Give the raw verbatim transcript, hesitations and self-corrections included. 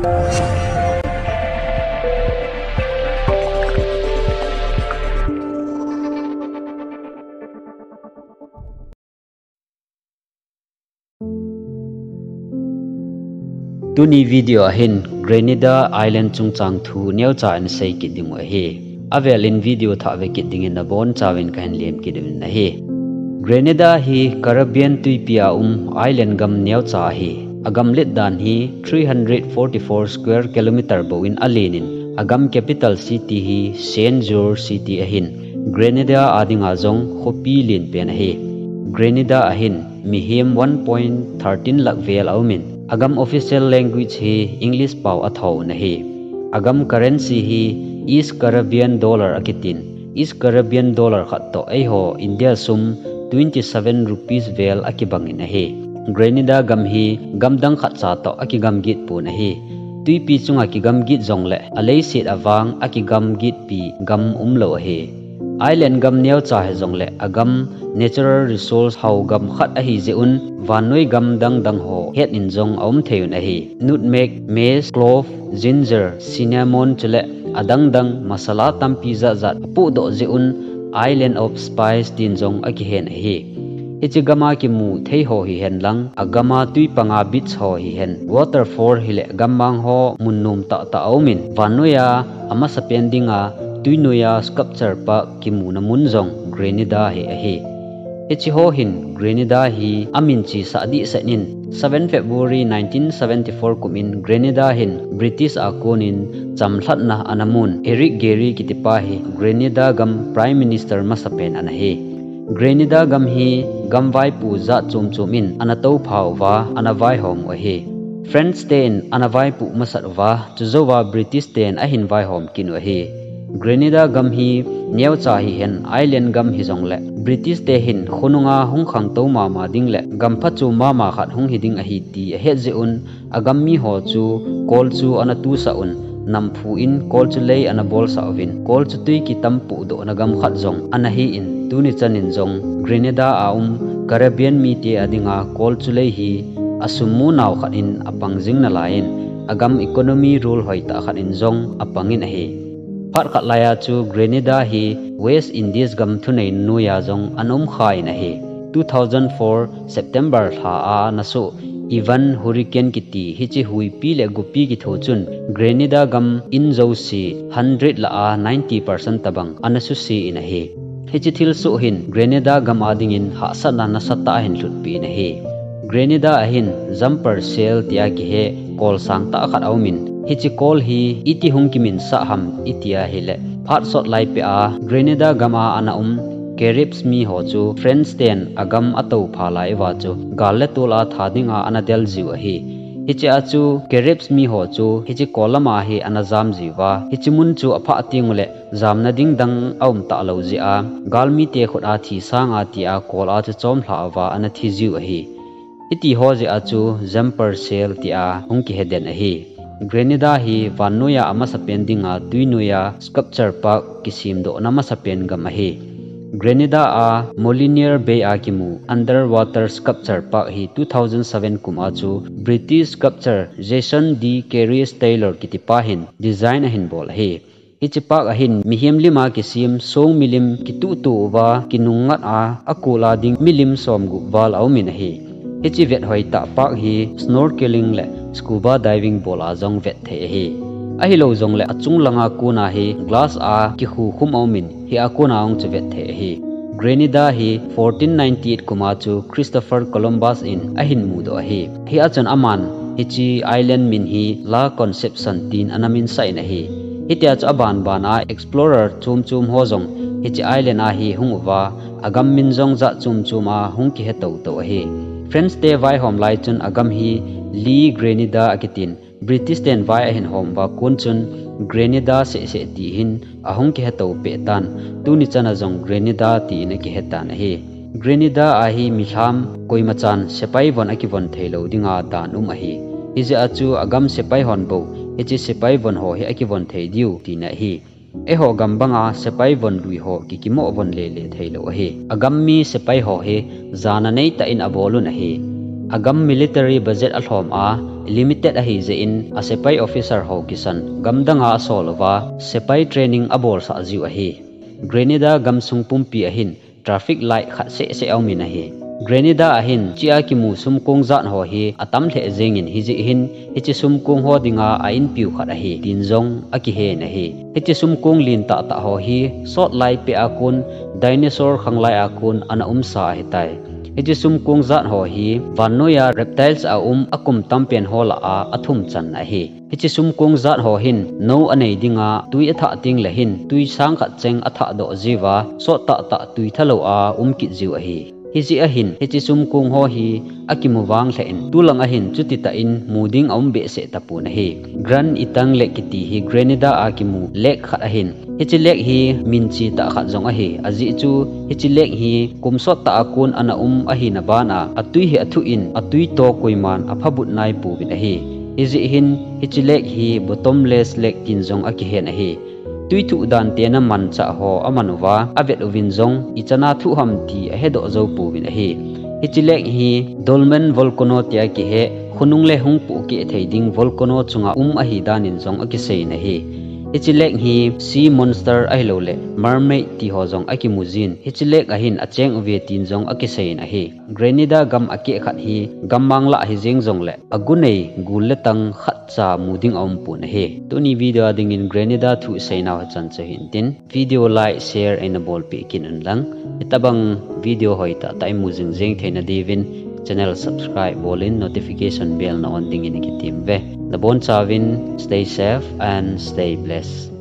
Tuni video a hin Grenada Island chungchang thu neocha in sei kit ding u ahi. Avel in video thah ve kit dingin nabon chauvin kahin lem kit uvin ahi. Grenada hi Caribbean tuipi a um island gam neocha ahi. Agam let dan hi three hundred forty-four square kilometer bou in alen in, agam capital city hi Saint George City ahin, Grenada a dinga jong khopi len pen ahi. Grenada a hin mihem one point thirteen lakh vel aumin, agam official language hi English pao athoh u ahi. Agam currency hi East Caribbean dollar akitin, East Caribbean dollar khat toh eiho India sum twenty seven rupees vel akibangin ahi. Grenada gam hi gamdang khat cha toh akigam git pon ahi. Tuipi chunga kigam git jongle aleiset avang akigam gitpi gam umlou ahi. Island gam neocha hijongle agam natural resource hao gam khat ahi jeh un vannoi gam dangdang ho het in jong aum thei un ahi. Nutmeg, mace, clove, ginger, cinnamon chule adangdang masala tampi jatjat apohdoh jeh un Island of Spice tin jong akihen ahi. Hiche gama kimu thei ho hihen lang, agama tuipanga beach ho hihen, waterfall hile gammang ho mun nom tahtah aumin, vannoiya amasapen dinga tuinoiya sculpture park kimuna mun jong Grenada hi ahi. Hiche ho hin Grenada hi amin chesah dehset in, seven February nineteen seventy-four kumin Grenada hin British a konin chamlhatna ana mun Eric Gairy kitipa hi Grenada gam Prime Minister masapen ana hi. Grenada gam hi gam vaipo jat chom chom in ana toupha uva ana vaihom u ahi. French ten ana vaipoh masat uva, chujouva British ten ahin vaihom kit u ahi. Grenada gam hi neocha hihen island gam hijongle British te hin khonunga hung khangtou mama ding le gam phachom mama khat hung hiding ahi ti ahet jeh un, agam miho chu kol chu ana tusah un, namphu in kol chu lei ana bolsah uvin, kol chu tui kitam pohdohna gam khat jong ana hin, tuni chanin jong Grenada a um Caribbean mite adinga kol chu lei hi asum mu nau khat in apang jing nalaiyin, agam economy role hoitah khat in jong apangin ahi. Phat khat laiya chu Grenada hi West Indies gam thunei noiya jong ana umkhan ahi. Two thousand four September lha a ana soh Ivan Hurricane kiti hiche huipi le gopi kitho chun Grenada gam in jouse hundred lah a ninety percent tabang ana suse in ahi. Hiche thilsoh hin Grenada gam adingin hahsatna nasatah ahin lhutpeh in ahi. Grenada a hin Jumper Cell tia kihe kol sangtah khat aumin, hiche kol hi iti hung kiminsah ham iti ahile, phat sot laipeh a Grenada gam a ana um Caribs miho chu French ten agam atoupha lai uva chu gal le tol a tha dinga ana del jiu ahi. Hichea chu Caribs miho chu hiche kol lama hi ana jam jiuva, hiche mun chu aphah tengule jamna ding dang aum talou jeh a, galmite khut a thi sanga tia kol a chu chomlha uva ana thi jiu ahi. Hitiho jeh a chu Jumper Cell tia hung kihe den ahi. Grenada hi vannoiya amasapen dinga tuinoiya sculpture park kisemdohna masapen gam ahi. Grenada a Molinier Bay a kimu underwater sculpture park hi two thousand seven kum a chu British sculptor Jason D Carey Taylor kitipa hin design ahin bol ahi. Hiche park a hin mihem lima kisem song milim kituhtuh uva kinungngat a, akol a ding milim somgup val aumin ahi. Hiche vet hoitah park hi snorkeling le scuba diving bol a jong vet thei ahi. Ahilou jongle achung langa kona hi glass a kikhukhum aumin, hia kona hung chu vet thei ahi. Grenada hi fourteen ninety-eight kum a chu Christopher Columbus in ahin mudoh ahi. Hia chun aman hiche island min hi La Concepcion tin ana minsah in ahi. Hitia chu abanban a explorer chomchom ho jong hiche island a hi hung uva, agam min jong jat chomchom a hung kihe toutou ahi. French te vaihom lai chun agam hi L'Île Grenada akitin, British ten vai ahin hom uva kon chun Grenada sehseh ti hin ahung kihe toupeh tan, tuni chana jong Grenada tin akihe tan ahi. Grenada a hi milham koimachan sepai von akivon theilou dinga dan um ahi. Hijeh a chu agam sepai hon bou hiche sepai von ho hi akivon thei diu tina ahi. Eiho gam banga sepai von lui ho kikimoh von lele theilou ahi. Agam mi sepai ho hi jana neitah in abol un ahi. Agam military budget alhom a, limited ahi jeh in a sepai officer ho kisan gamdang a asol uva sepai training abolsah jiu ahi. Grenada gamsung pumpi ahin traffic light khat seh seh aumin ahi. Grenada ahin chia kimu sumkong jat ho hi atam lheh jengin hijeh hin hiche sumkong ho dinga a inpiu khat ahi tin jong akihen ahi. Hiche sumkong lin tahtah ho hi sot lai peh a kon dinosaur khanglai a kon ana umsa ahitai. Hiche sumkong jat ho hi vannoiya reptiles a um akum tampen ho lah a athum chan ahi. Hiche sumkong jat ho hin nou anei dinga tui athah tengle hin tui sang khat cheng athah doh jiuva sot tahtah tui thalou a um kit jiu ahi. Hijeh ahin hiche sumkong ho hi akimu vang lheh in tulang ahin chuti tah in mu ding aum behseh tapon ahi. Grand Etang Lake kiti hi Grenada a kimu lake khat ahin hiche lake hi min che tah khat jong ahi. Ajeh chu hiche lake hi kum sot tah a kon ana um ahina bana atui hi athuh in atui to koiman aphabut naipouvin ahi. Hijeh hin hiche lake hi bottomless lake tin jong akihen ahi. Tui thuh dan tena manchah ho aman uva avet uvin jong ichan a thuh ham ti ahedoh jou pouvin ahi. Hiche lake hi dormant volcano tia kihe khonung le hung pohkeh thei ding volcano chunga um ahi danin jong akiseiyin ahi. Hiche lake hi sea monster ahilouleh mermaid ti ho jong akimu jin hiche lake ahin acheng uve tin jong akiseiyin ahi. Grenada gam akeh khat hi gammang lah hijeng jongle agunei gul le tang khatcha mu ding aumpon ahi. Tuni video a dingin Grenada thu iseinau hichan chu hintin video like share eina bolpeh kit unlang hitobang video hoitahtah imu jingjeng theina diuvin channel subscribe bolin notification bell na on dingin ikitem uve. Nabonchauvin stay safe and stay blessed.